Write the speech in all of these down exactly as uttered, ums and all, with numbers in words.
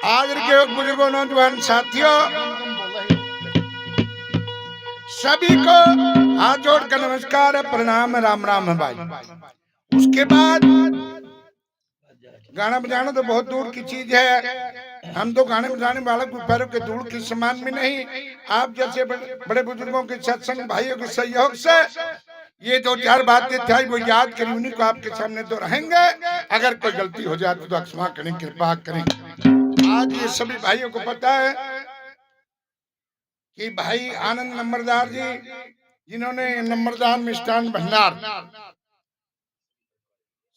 आदर के बुजुर्गों, नौजवान साथियों, सभी को हाथ जोड़ कर नमस्कार है, प्रणाम है, राम राम है भाई। उसके बाद गाना बजाना तो बहुत दूर की चीज है, हम तो गाने बजाने वाले कोई पैरों के धूल के समान भी नहीं। आप जैसे बड़े, बड़े बुजुर्गों के सत्संग, भाइयों के सहयोग से ये दो चार बातें थी, वो याद करी, उन्हीं को आपके सामने दोहराएंगे। अगर कोई गलती हो जाए तो, तो क्षमा करें, कृपा करें। आज ये सभी भाइयों को पता है कि भाई आनंद नंबरदार जी, जिन्होंने नंबरदार मिष्ठान भंडार,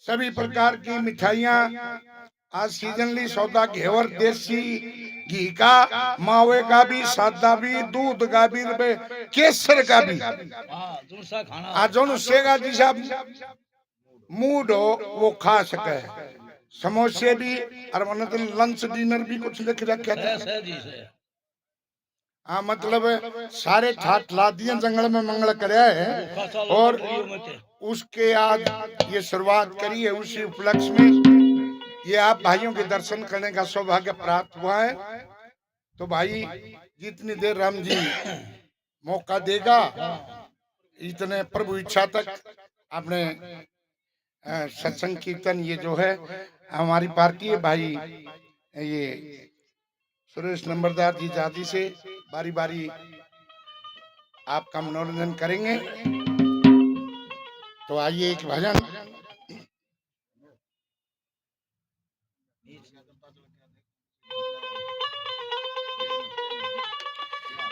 सभी प्रकार की मिठाइयाँ, आज सीजनली सौदा, घेवर, देसी घी का, मावे का भी, सादा भी, दूध का भी, रुपए, केसर का भी। हाँ, जोन सा खाना। आज जोन सेगा जी साहब मूड हो, वो खा सके। समोसे भी, और वरना तो लंच डिनर भी कुछ लिख रखे थे। सही, सही जी, सही। हाँ, मतलब सारे ठाट ला दिए, जंगल में मंगल करया है। और उसके आज ये शुरुआत करी है, उसी उपलक्ष्य में ये आप भाइयों के दर्शन करने का सौभाग्य प्राप्त हुआ है। तो भाई, जितनी देर राम जी मौका देगा, इतने प्रभु इच्छा तक आपने, अ, सत्संग कीर्तन ये जो है हमारी पार्टी है भाई, ये सुरेश नंबरदार जी जाति से बारी बारी आपका मनोरंजन करेंगे। तो आइए एक भजन।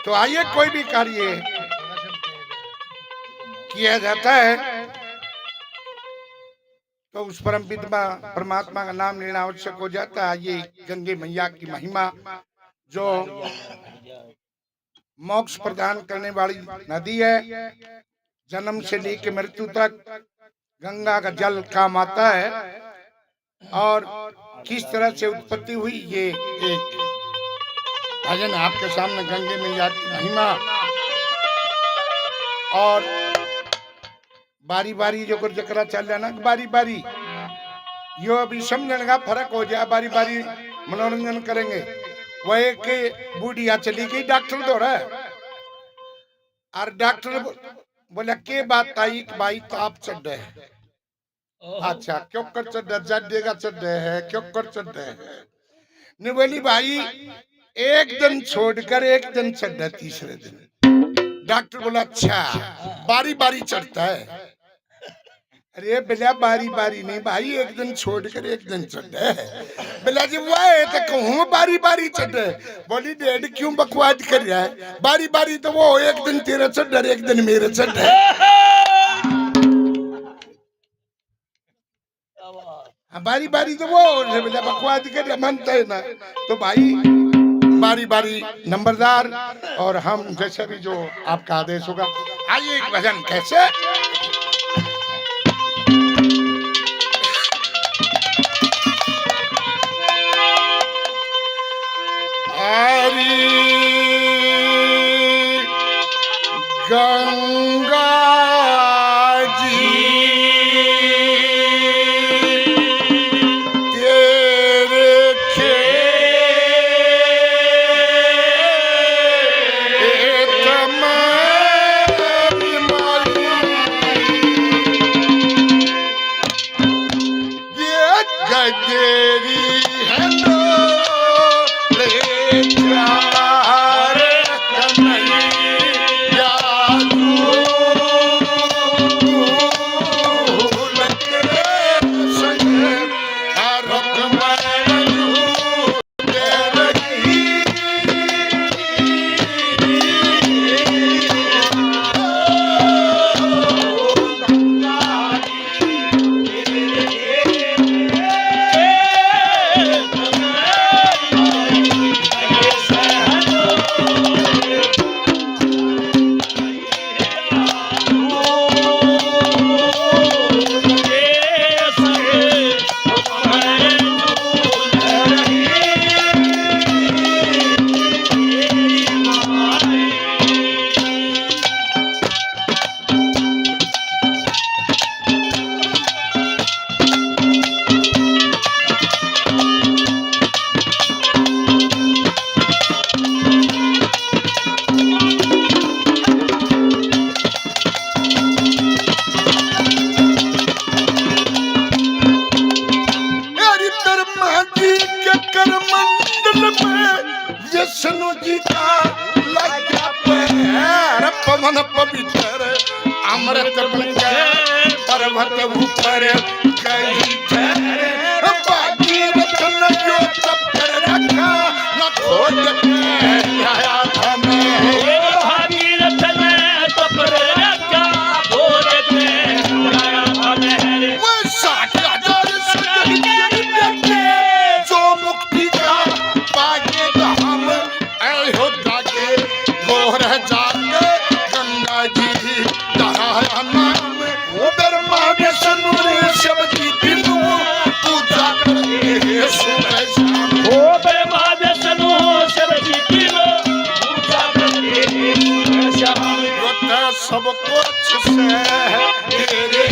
तो आइए, कोई भी कार्य किया जाता है तो उस परम पिता परमात्मा का नाम लेना आवश्यक हो जाता है। आइए, गंगे मैया की महिमा, जो मोक्ष प्रदान करने वाली नदी है, जन्म से लेकर मृत्यु तक गंगा का जल काम आता है और किस तरह से उत्पत्ति हुई, ये एक भजन आपके सामने, गंगे मैया की महिमा। और बारी बारी जो कर जकरा चल जाना, बारी बारी यो अभी समझण का फर्क हो जाए, बारी बारी मनोरंजन करेंगे। वह एक बुढ़िया चली गई डॉक्टर धोरै, और डॉक्टर बो-, बोला, "के बात आई कि भाई ताप चढ़े है?" ओहो। "अच्छा, क्यों कर चढ़े, जाडे का चढ़े है, क्यों कर चढ़े है?" ने बोली, "भाई, एक दिन छोड़कर एक दिन चढ़े, तीसरे दिन।" डॉक्टर बोला, "अच्छा, बारी बारी चढ़ता है?" "अरे बेला, बारी बारी नहीं भाई, एक दिन छोड़कर एक दिन चढ़े।" बोला, "जी वह तो कहूँ बारी बारी चढ़े।" बोली, "डेढ़ क्यों बकवाद कर रहा है? बारी बारी तो वो एक दिन तेरे चढ़े, एक दिन मेरे चढ़े।" हाँ, बारी बारी तो वो हो रहे, बोले, बकवाद कर रहे, मानता है ना। तो भाई, बारी बारी नंबरदार और हम जैसे भी जो आपका आदेश होगा। आइए, एक भजन कैसे? हरी गंगा जी तेरे खेत में ये गदेरी है डोले चार कन्हैया तू लगे संग रुक्मण तू में विष्णु जी का लग्या पैर, पवन पवित्र अमृत बन के पर्वत ऊपर गई ठहर। भागीरथ ने यो तप कर रखा, न खोज के आया था मैं। ओ भागीरथ ने तप कर रखा, खोज के आया था मैं। वो साठ हजार से करीब देखे, जो मुक्ति का पाए धाम। अयोध्या के गोर जाके गंगा जी दहाया नाम। ब्रह्मा विष्णु ऋषभ जी तीनों पूजा करते हैं सुबह शाम। ओ ब्रह्मा विष्णु ऋषभ जी तीनों पूजा करते हैं सुबह शाम। यो तो सब कुछ से तेरे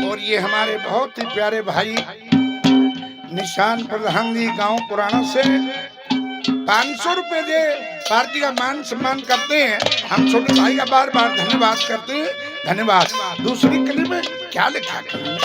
और ये हमारे बहुत ही प्यारे भाई निशान प्रधान जी गांव पुराना से पाँच सौ रुपए दे पार्टी का मान सम्मान करते हैं। हम छोटे भाई का बार बार धन्यवाद करते हैं। धन्यवाद। दूसरी कली में क्या लिखा है?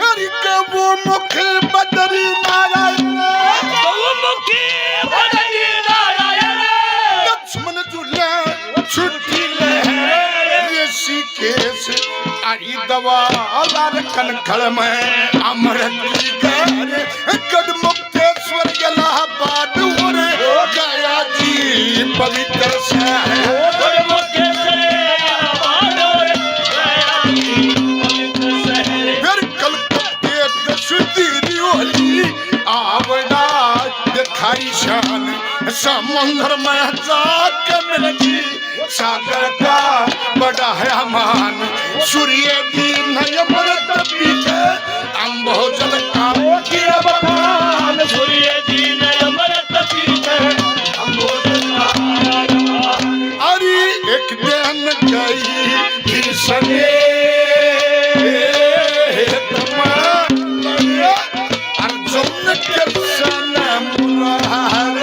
हरि के वो मुख बदरी नारायण। वो मुख बदरी नारायण। लक्ष्मण झूला छुट्टी ले ऋषिकेश। आई दवा लाल कनखल में अमृत की गहर। गढ़ मुक्तेश्वर इलाहाबाद और गया जी पवित्र शहर। गढ़ मुक्तेश्वर इलाहाबाद और गया जी पवित्र शहर। फिर कलकत्ते दशुद्धि होली आवड़ा दिखाई शान। समुंदर में जाके मिल गई सागर का बड़ा है मान। सूर्य जी ने अमृत पी के अम्भोजन का किया बखान। सूर्य जी ने अमृत पी के अम्भोजन का किया बखान। अरे एक दिन गई थी सने अर्जुन कृष्ण मुरार।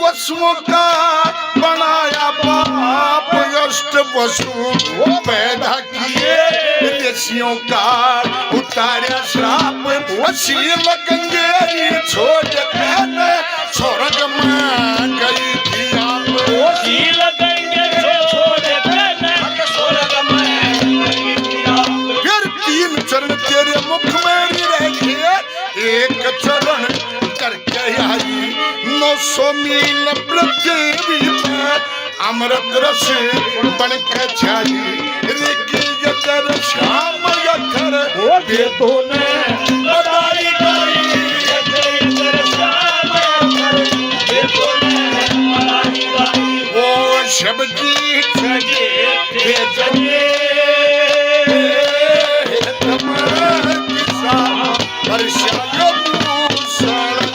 पशुओं का बनाया बाप, अष्ट पशु वो पैदा किए। ऋषियों का उतारा श्राप, वो शील गंगेरी छोड़ के न स्वर्ग में गई थी आप। वो शील गंगेरी छोड़ के न स्वर्ग में गई थी आप। फिर तीन चरण तेरे मुख में ही रखे, एक चरण करके आई नौ सौ मील पृथ्वी पे, अमृत रस बन के छाई। ऋग यजुर साम अथर्व, वो वेदों ने बधाई गाई। वो सब जी जगे थे जगे, तमाम किस्सा वर्षा यो मूसलाधार।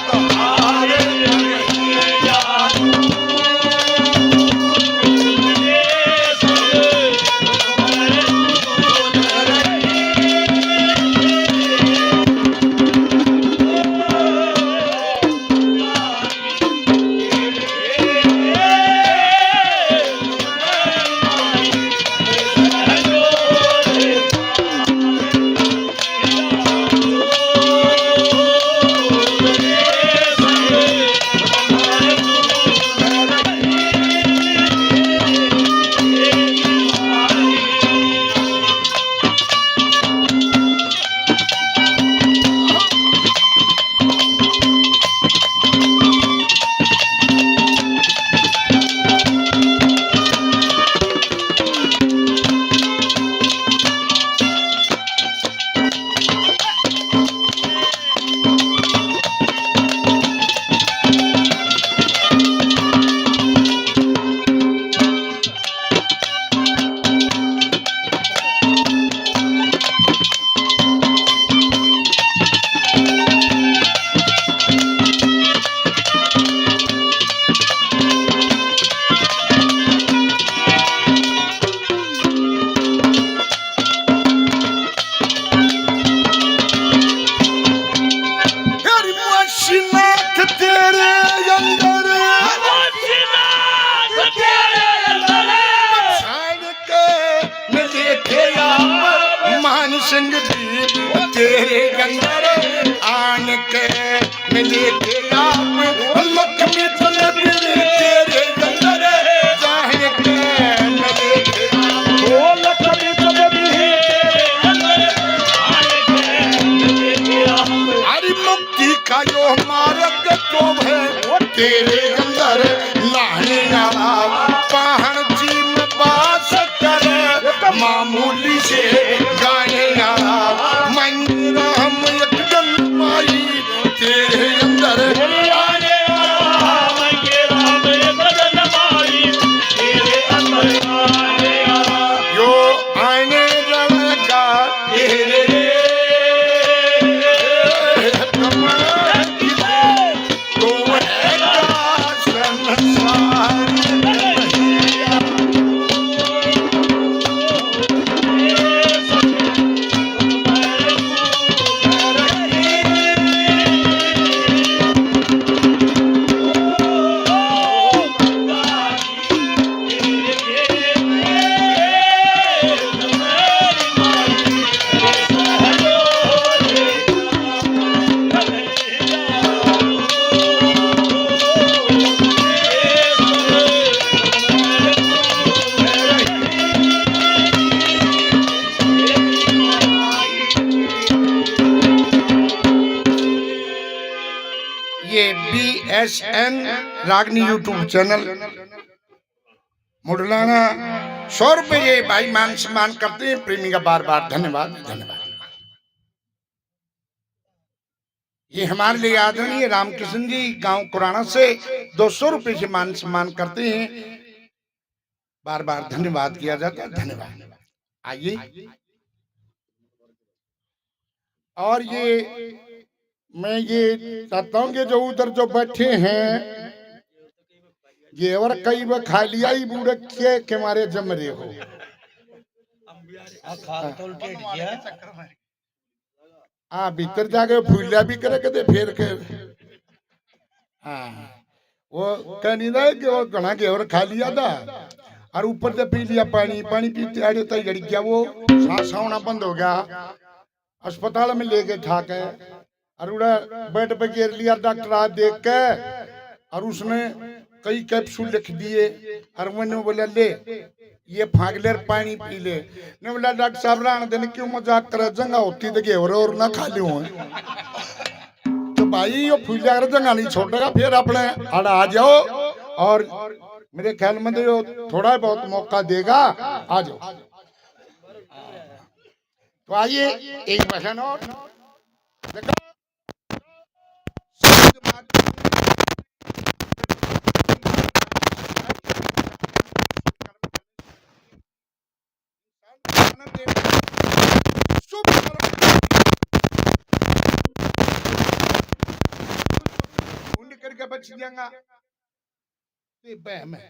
तेरी मशीनात तेरे अंदर, मशीनात तेरे अंदर। छाड़ के मैं लेके आऊं मान सिंह दीप तेरे अंदर, आन के मैं लेके आऊं लक्ष्मी चंद तेरे अंदर, जान के मैं लेके आऊं। ओ लक्ष्मी चंद तेरे अंदर, आन के मैं लेके आऊं। हरि मुक्ति का यो मार्ग तो है तेरे अंदर, नहाने आला पहाड़ जी में बास करे, मामूली से गाने आला मंदिर हम एक जन्म आई तेरे अंदर आने आला। यो आने लगा तेरे कमर की तो है क्या संसार में। ये बी एस एन रागनी YouTube चैनल मुडलाना, सौ रुपये ये भाई मान सम्मान करते हैं। प्रेमी का बार बार धन्यवाद, धन्यवाद। ये हमारे लिए आदरणीय रामकिशन जी गांव कुराना से दो सौ रुपये से मान सम्मान करते हैं। बार बार धन्यवाद किया जाता है। धन्यवाद। आइए। और ये मैं ये चाहता हूँ कि जो उधर जो बैठे हैं, ये और कई वो खा लिया ही बूढ़े के, के मारे जम रहे हो। आ, खा तो उल्टे गया। हाँ, भीतर जाके फूलिया भी करे कदे फेर के। हाँ, वो कह नहीं रहे कि वो घना घेवर खा लिया था और ऊपर से पी लिया पानी, पानी पीते आड़े तक लड़ गया, वो सांस आना बंद हो गया। अस्पताल में लेके ठाके और उड़ा बेड पे गिर लिया डॉक्टर आ देख के, और उसने कई कैप्सूल लिख दिए और मैंने बोला, "ले, ये फांक ले और पानी पी ले।" ने बोला, "डॉक्टर साहब, रहने देने, क्यों मजाक करे, जंगा होती तो घेवर और ना खा लियो।" तो भाई, यो फूलिया कर जंगा नहीं छोड़ेगा, फिर अपने आड़ा आ जाओ। और मेरे ख्याल में तो यो थोड़ा बहुत मौका देगा, आ जाओ। तो आइए, एक भजन और देखो। शुभ कर्म, पुण्य करके बच जाएगा। ते बह में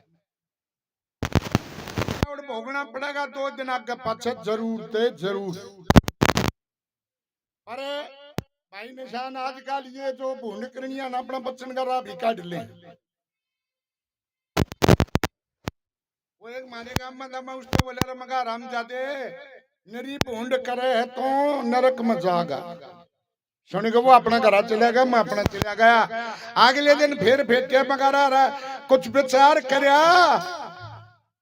और भोगना पड़ेगा दो दिन आगे पाछे, जरूर ते जरूर। अरे भाई निशान, आजकल ये जो भूंड करनिया ना, अपना बच्चन का राह भी काट ले। वो एक मारे गांव में था, मैं उसको बोला, "रे मगा, हराम जादे, नरी भूंड करे है तो नरक में जागा।" सुन के वो अपना घरा चला गया, मैं अपना चला गया। अगले दिन फिर फेंके मगारा रहा, कुछ विचार करया।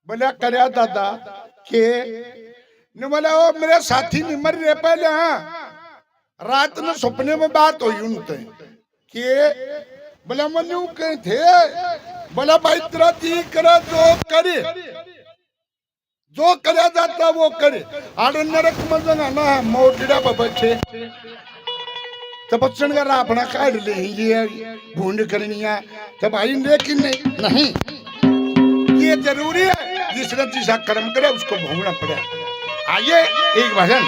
बोला, "करया दादा, के?" ने बोला, "ओ मेरे साथी नहीं मर रहे पहले, हाँ, रात में सपने में बात हुई उनते।" "के?" बोला, "मैं न्यू कहे थे।" बोला, "भाई, तेरा जी करे जो करे।" जो करया जाता वो करे। आड़े नरक में जगह ना है, मोटड़ा पर बैठे। तो बच्चन का राह अपना काट ले, ये भूंड करनिया। तो भाई, लेकिन नहीं, नहीं। ये जरूरी है, जिसने जिसा कर्म करे उसको भोगना पड़े। आइए, एक भजन,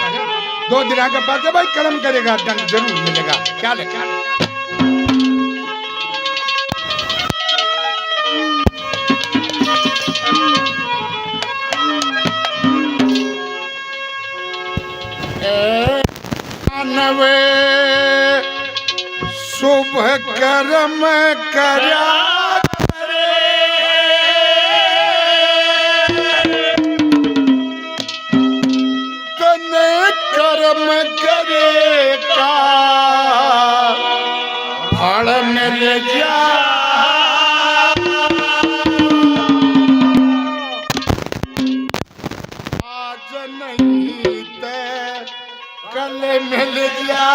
दो दिना के बाद भाई कर्म करेगा, दंड जरूर मिलेगा। क्या ले? ए मानव शुभ कर्म करया करे, तने कर्म करे का फल मिल जा। आज नहीं ते कल मिल जा।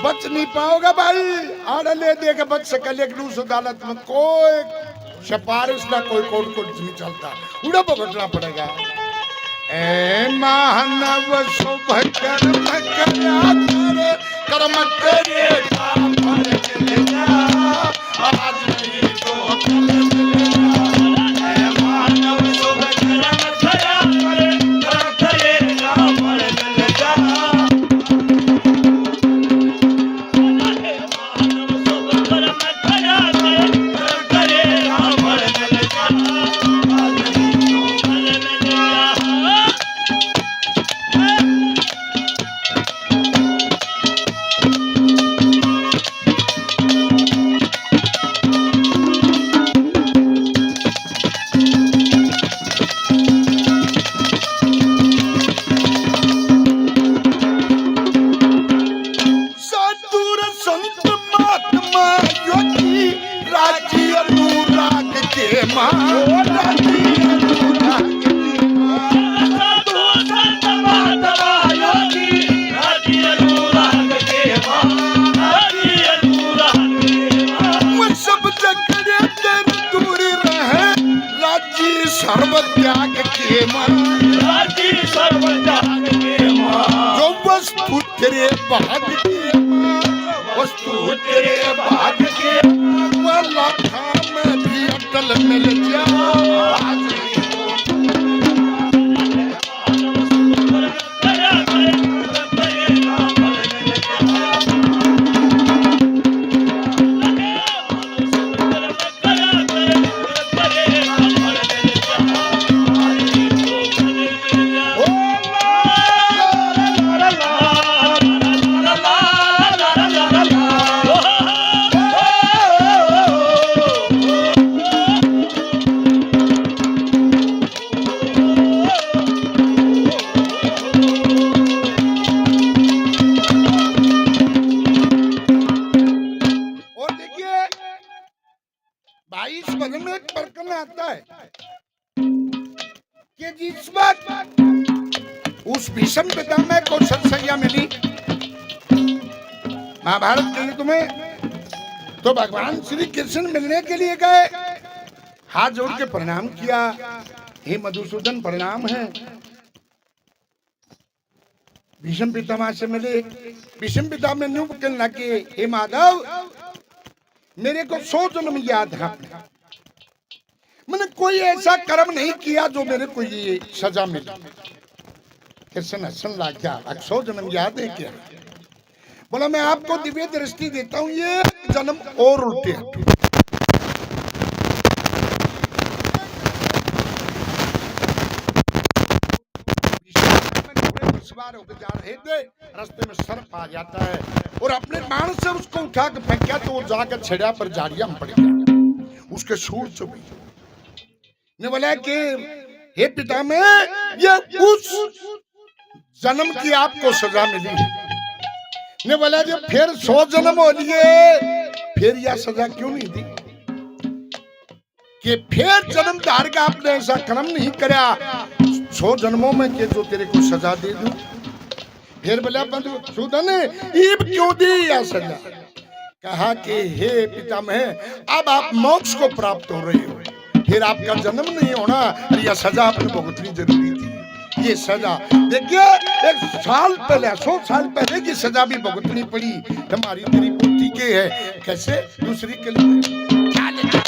बच नहीं पाओगे भाई, आड़े ले दे के बच सके, लेकिन उस अदालत में कोई सिफारिश ना, कोई कोर्ट कोर्ट नहीं चलता, उड़े भुगतना पड़ेगा। ए मानव शुभ कर्म करया कर, कर्म करे का फल मिल जा। आज भी तो कल मिल जा। ए मानव शुभ कर्म करया कर, कर्म करे का फल मिल जा। साधु संत महात्मा योगी, राजी अनुराग के माँ, राजी अनुराग के माँ। साधु संत महात्मा योगी, राजी अनुराग के माँ, राजी अनुराग के माँ। वो सब जगड़े तेरे दूर रहे, राजी सर्व त्याग के माँ, राजी सर्व त्याग के माँ। जो वस्तु तेरे भाग की, वस्तु तेरे भाग की, वो लाखा में भी अटल मिल जा। मन में एक प्रश्न आता है कि जिस वक्त उस भीष्म पितामह को सत सजा मिली, महाभारत के युद्ध में, तो भगवान श्री कृष्ण मिलने के लिए गए, हाथ जोड़ के प्रणाम किया, "हे मधुसूदन, प्रणाम है।" भीष्म पितामह से मिले। भीष्म पितामह न्यू कहने लगे, "हे माधव, मेरे को सौ जन्म याद है अपने। मैंने कोई ऐसा कर्म नहीं किया जो मेरे को ये सजा मिले।" कृष्ण हंसने लग गया, "अब सौ जन्म याद है क्या?" बोला, "मैं आपको दिव्य दृष्टि देता हूँ, ये जन्म और उल्टे हटो।" घोड़े पर सवार होकर जा रहे थे, रास्ते में सर्प आ जाता है और अपने बाण से उसको उठा के फेंका तो वो जाकर छड़िया पर झाड़िया में पड़ गया, उसके सूर चुभ गई। ने बोला कि हे पितामह, ये उस जन्म की आपको सजा मिली है। ने बोला, "जो फिर सौ जन्म हो लिए, फिर यह सजा क्यों नहीं दी?" कि फिर जन्म धार का आपने ऐसा कर्म नहीं करया, सौ जन्मों में के जो तेरे को सजा दे दूं। फिर बोला, "मधुसूदन, इब क्यों दी यह सजा?" कहा कि हे पितामह, अब आप मोक्ष को प्राप्त हो रहे हो, फिर आपका जन्म नहीं होना और यह सजा आपने भुगतनी जरूरी थी। ये सजा देखिए, एक साल पहले, सौ साल पहले की सजा भी भुगतनी पड़ी। हमारी तेरी पोती के है, कैसे दूसरी कली क्या लिखा?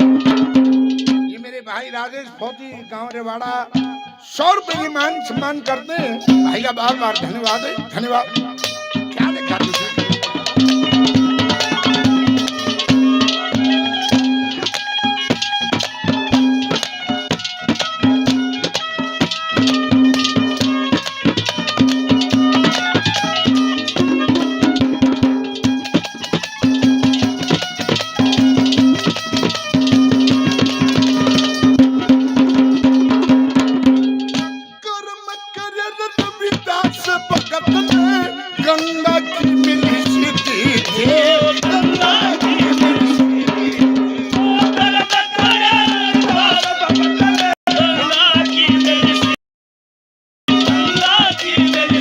ये मेरे भाई राजेश फौजी, गांव रेवाड़ा, सौ रुपए की मान सम्मान करते हैं। भाई का बार बार धन्यवाद है, धन्यवाद। क्या देखा तुझे? कर्म करे रविदास भगत ने, गंगा की मिली सी दीदी। गंगा की मिली सी दीदी। कर्म करे रविदास भगत ने, गंगा की मिली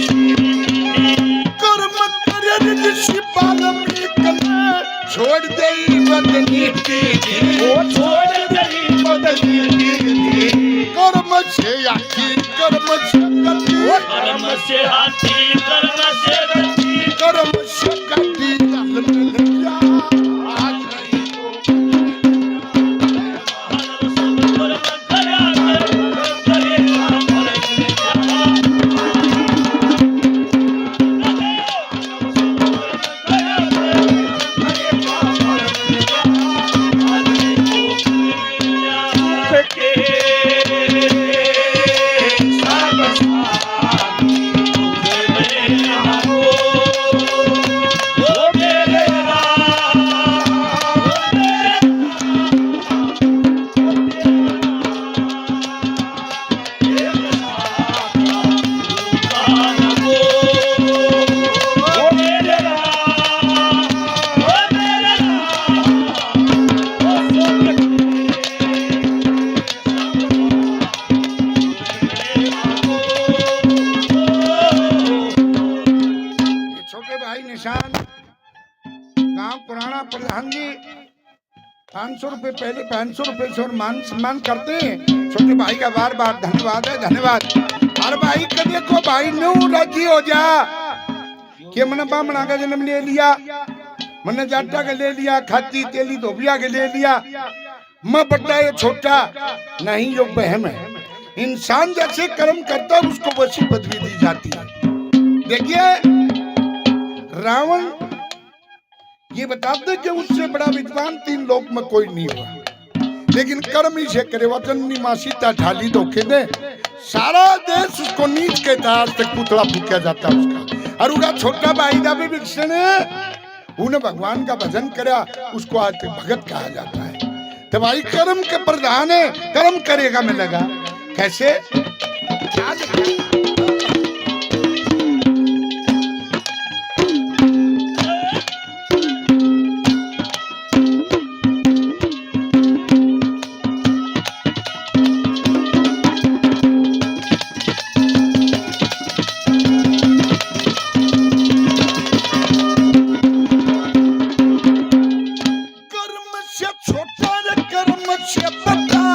सी दीदी। कर्म करे ऋषि वाल्मीकि ने, छोड़ दे बदनीति। वो छोड़ दे बदनीति। कर्म से हाथी, कर्म से गति। वो कर्म से हाथी, कर्म से गति। कर्म से गति, हलमिलिया। आज नहीं तो ये छोटे भाई निशान, गांव पुराना प्रधान जी, पाँच सौ रुपए पहले, पाँच सौ रुपए से और मान सम्मान करते हैं। छोटे भाई का बार बार धन्यवाद है, धन्यवाद। हर भाई के देखो, भाई न्यू राजी हो जा कि मैंने बामणा का जन्म ले लिया, मैंने जाटा का ले लिया, खादी तेली धोबिया के ले लिया, मैं बड़ा, ये छोटा, नहीं, यो वहम है। इंसान जैसे कर्म करता है, उसको वैसी पदवी दी जाती है। देखिए, रावण ये बताते कि उससे बड़ा विद्वान तीन लोक में कोई नहीं हुआ, लेकिन कर्म इसे करे, वचन नहीं, माँ सीता ठाली धोखे दे, सारा देश उसको नीच कहता है, आज तक पुतला फूंका जाता है उसका। और उनका छोटा भाई दा भी विकसण, उन्हें भगवान का भजन करा, उसको आज तक भगत कहा जाता है। तो भाई, कर्म के प्रधान है, कर्म करेगा मिलेगा। कैसे? क्या? कर्म से छोटा रे कर्म से बड़ा,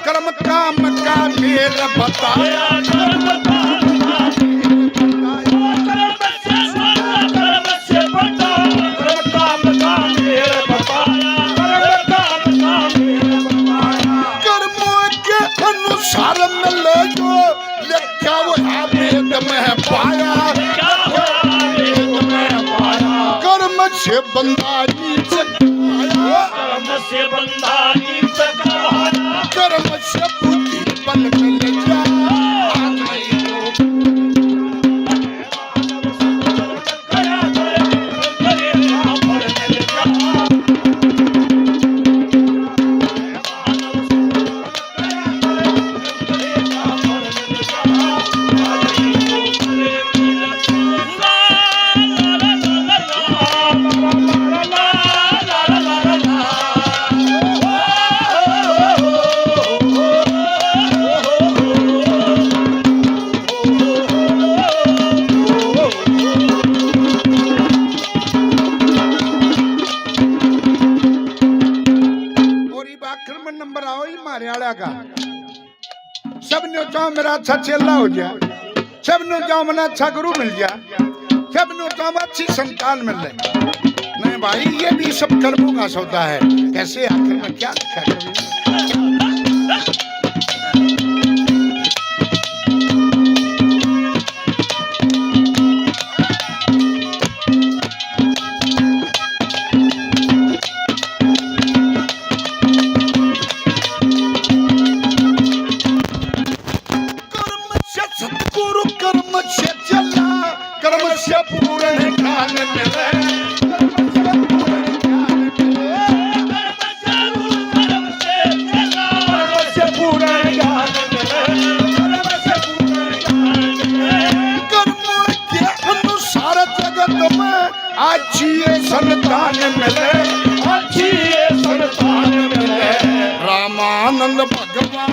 कर्म काम का मेल बताया। कर्म काम का मेल बताया। कर्म से छोटा कर्म से बड़ा, कर्म काम का मेल बताया। कर्म काम का मेल बताया। कर्मों के अनुसार मिले जो, लेख्या होया वेद में पाया। लेख्या होया वेद में पाया। कर्म से बंदा नीच कहाया। कर्म से बंदा नीच कहाया। कर्म से बुद्धि बल मिल जा। और इब आखिर में नंबर आओ ही मारे आला का। सब न्यू चाहो मेरा अच्छा चेला हो जाए, सब न्यू चाहो मेरा अच्छा गुरु मिल जाए, सब न्यू चाहो अच्छी संतान मिल जाए। नहीं भाई, ये भी सब कर्मों का सौदा है। कैसे आखिर में क्या लिखा है? कर्म से सतगुरु कर्म से चला, कर्म से पूर्ण ज्ञान मिले। कर्म से पूर्ण ज्ञान मिले। कर्म के अनुसार जगत में अच्छी संतान मिले, अच्छी संतान मिले। रामानंद भगवान